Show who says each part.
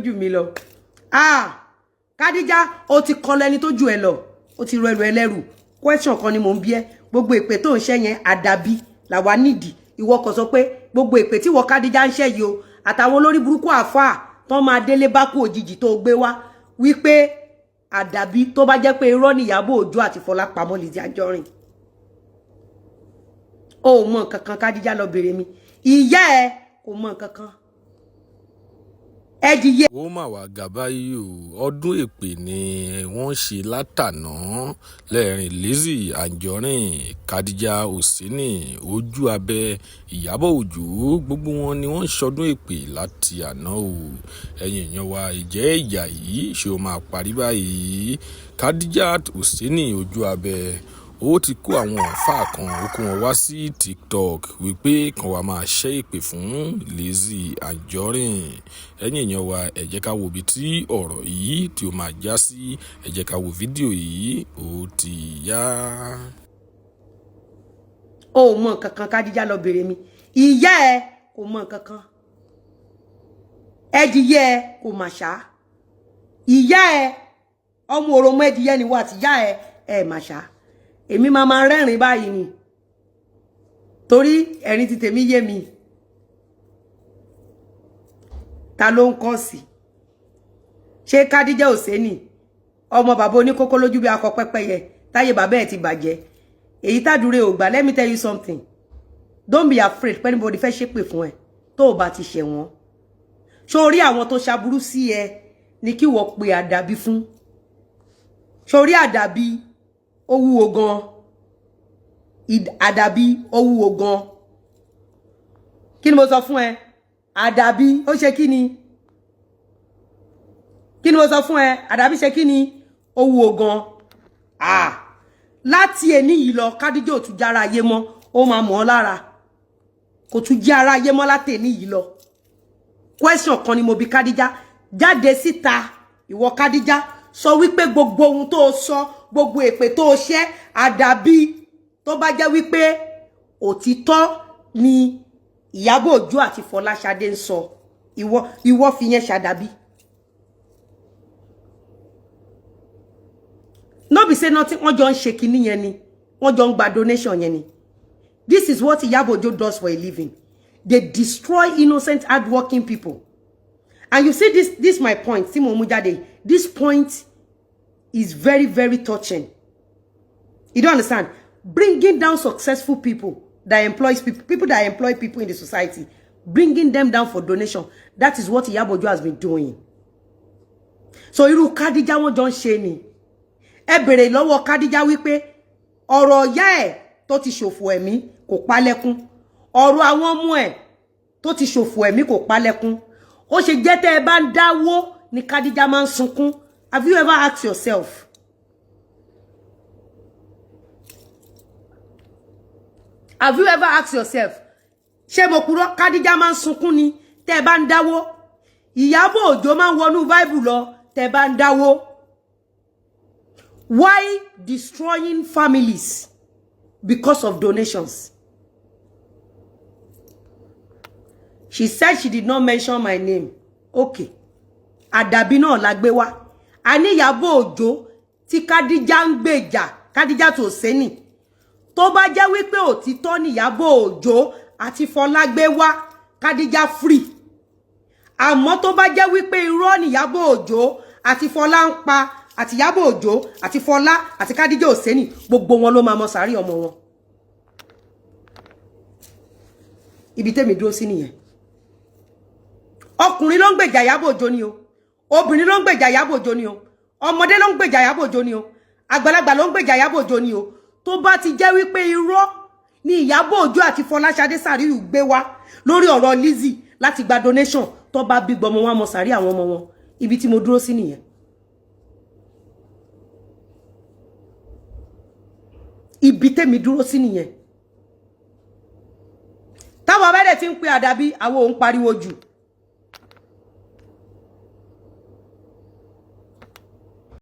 Speaker 1: Jù mí lọ. Ah, Kádíjà, ó ti kọ lẹni tó jù ẹ lọ, ó ti rọ ẹrù ẹlẹ́rù. Question kan ni mò ń bi ẹ́. Gbogbo èpè tó ń ṣẹ́ yẹn, àdàbí làwa nídìí. Ìwọ kò sọ pé gbogbo èpè tí ìwọ Kádíjà ń ṣẹ́ yìí o, àtàwọn olórí burúkú àáfàá tó máa délé bá kú òjijì tó gbé wá, wípé àdàbí tó bá jẹ́ pé irọ́ ni Ìyábọ̀ Òjó àti Fọlá pamọ́ Lizzy Anjorin. Ó mọ nǹkan kan. Kádíjà, lọ bèrè mi. Ìyá ẹ kò mọ nǹkan kan. Ẹdìyẹ.
Speaker 2: Ó mà wá ga báyìí o. Ọdún èpè ni wọ́n ṣe látànà lẹ́rìn. Lizzy Anjorin, Kadija Oseni, Ojú Abẹ, Ìyàbọ̀ Òjó, gbogbo wọn ni wọ́n ń ṣọdún èpè láti àná o. Ẹ̀yin èèyàn wa, ìjẹ́ ìjà yìí ṣé ó máa parí báyìí? Kadija Oseni, Ojú Abẹ, ó ti kó àwọn àáfàá kan, ó kó wọn wá sí TikTok wípé kan wàá máa ṣẹ́ èpè fún Lizzy Anjorin. Ẹ̀yin èèyàn wa, ẹ jẹ́ ká wo ibi tí ọ̀rọ̀ yìí tí ó máa já sí. Ẹ jẹ́ ká wo fídíò yìí, ó ti yá.
Speaker 1: Ó mọ nǹkan kan. Kádíjà, lọ bèrè mi. Ìyá ẹ kò mọ nǹkan kan. Ẹdìyẹ kò mà ṣá. Ìyá ẹ, ọmọ òròmọ ẹdìyẹ ni wà àti ìyá ẹ ẹ mà ṣá. Èmi máa máa rẹ́rìn báyìí ni, torí ẹ̀rín ti tèmi yé mi. Ta ló ń kọ́ sí? Ṣé Kádíjà Òsénì, ọmọ bàbá oníkókó lójú bí akọ pẹ́pẹ́yẹ, táyé bàbá ẹ̀ ti bàjẹ́, èyí tàdúrà ò gbà? Let me tell you something. Don't be afraid pé anybody fẹ́ ṣépè fún ẹ tó o bá ti ṣẹ̀ wọ́n. Ṣó rí àwọn tó ṣaburú sí ẹ ní kí wọ́n pe àdàbí fún? Ṣó rí àdàbí? Ó wúwo gan. Àdàbí, ó wúwo gan. Kí ni mo sọ fún ẹ? Àdàbí, ó ṣe kí ni? Kí ni mo sọ fún ẹ? Àdàbí ṣe kí ni? Ó wúwo gan. Ah, láti èní yìí lọ, Kádíjà ò tún jára ayé mọ́. Ó máa mọ̀ ọ́ lára, kò tún jẹ́ ara ayé mọ́ láti èní yìí lọ. Question kan ni mo bi Kádíjà. Jáde síta, ìwọ Kádíjà, sọ wípé gbogbo ohun tó sọ, gbogbo èpè tó ṣẹ́, àdàbí tó bá jẹ́ wípé òtítọ́ ni Ìyábọ̀ Òjó àti Fọláṣadé ń sọ. Ìwọ fi yẹn ṣàdàbí. No be say nothing. Wọ́n jọ ń ṣe kinní yẹn ni, wọ́n jọ ń gba donation yẹn ni. This is what Ìyábọ̀ Òjó does for a living. They destroy innocent, hardworking people. And you see, this my point tí mo mú jáde, this point is very, very touching. You don't understand. Bringing down successful people that employs people, people that employ people in the society, bringing them down for donation, that is what Ìyábọ̀ Òjó has been doing. So irú Kádíjà, wọ́n jọ ń ṣe ni. Ẹ bèrè lọ́wọ́ Kádíjà wípé ọ̀rọ̀ ìyá ẹ̀ tó ti ṣòfò ẹ̀mí kò pa lẹ́kún, ọ̀rọ̀ àwọn ọmọ ẹ̀ tó ti ṣòfò ẹ̀mí kò pa lẹ́kún, ó ṣe jẹ́ tẹ́ ẹ bá ń dáwó ní Kádíjà máa ń sunkún? Have you ever asked yourself? Have you ever asked yourself? Ṣé mo purọ́? Kádíjà máa ń sunkún ni tẹ́ ẹ bá ń dáwó. Ìyábọ̀ Òjó máa ń wọnú Bible lọ tẹ́ ẹ bá ń dáwó. Why destroying families because of donations? She said she did not mention my name. Okay, àdàbí náà la gbé wá. A ní Ìyábọ̀ Òjó tí Kádíjà ń gbèjà, Kádíjà tó sẹ́nì, tó bá jẹ́ wípé òtítọ́ ní Ìyábọ̀ Òjó àti Fọlá gbé wá, Kádíjà free. Àmọ́ tó bá jẹ́ wípé irọ́ ní Ìyábọ̀ Òjó àti Fọlá ń pa, àti Ìyábọ̀ Òjó àti Fọlá àti Kádíjà Òsénì, gbogbo wọn ló máa mọ sàárì ọmọ wọn. Ibi tẹ́mi dúró sí nìyẹn. Ọkùnrin ló ń gbèjà Ìyábọ̀ Òjó ni o, obìnrin ló ń gbèjà Ìyábọ̀ Òjó ni o, ọmọdé ló ń gbèjà Ìyábọ̀ Òjó ni o, àgbàlagbà ló ń gbèjà Ìyábọ̀ Òjó ni o, tó bá ti jẹ́ wípé irọ́ ni Ìyábọ̀ Òjó àti Fọláṣadé Sàríù gbé wá lórí ọ̀rọ̀ Lizzy láti gba donation, tó bá bí gbọmọ wọn mọ sàrí àwọn ọmọ wọn. Ibi tí mo dúró sí nìyẹn. Ibi tẹ́mi dúró sí nìyẹn. Táwọn abẹ́rẹ́ ti ń pe àdàbí, àwọn òun pariwo jù.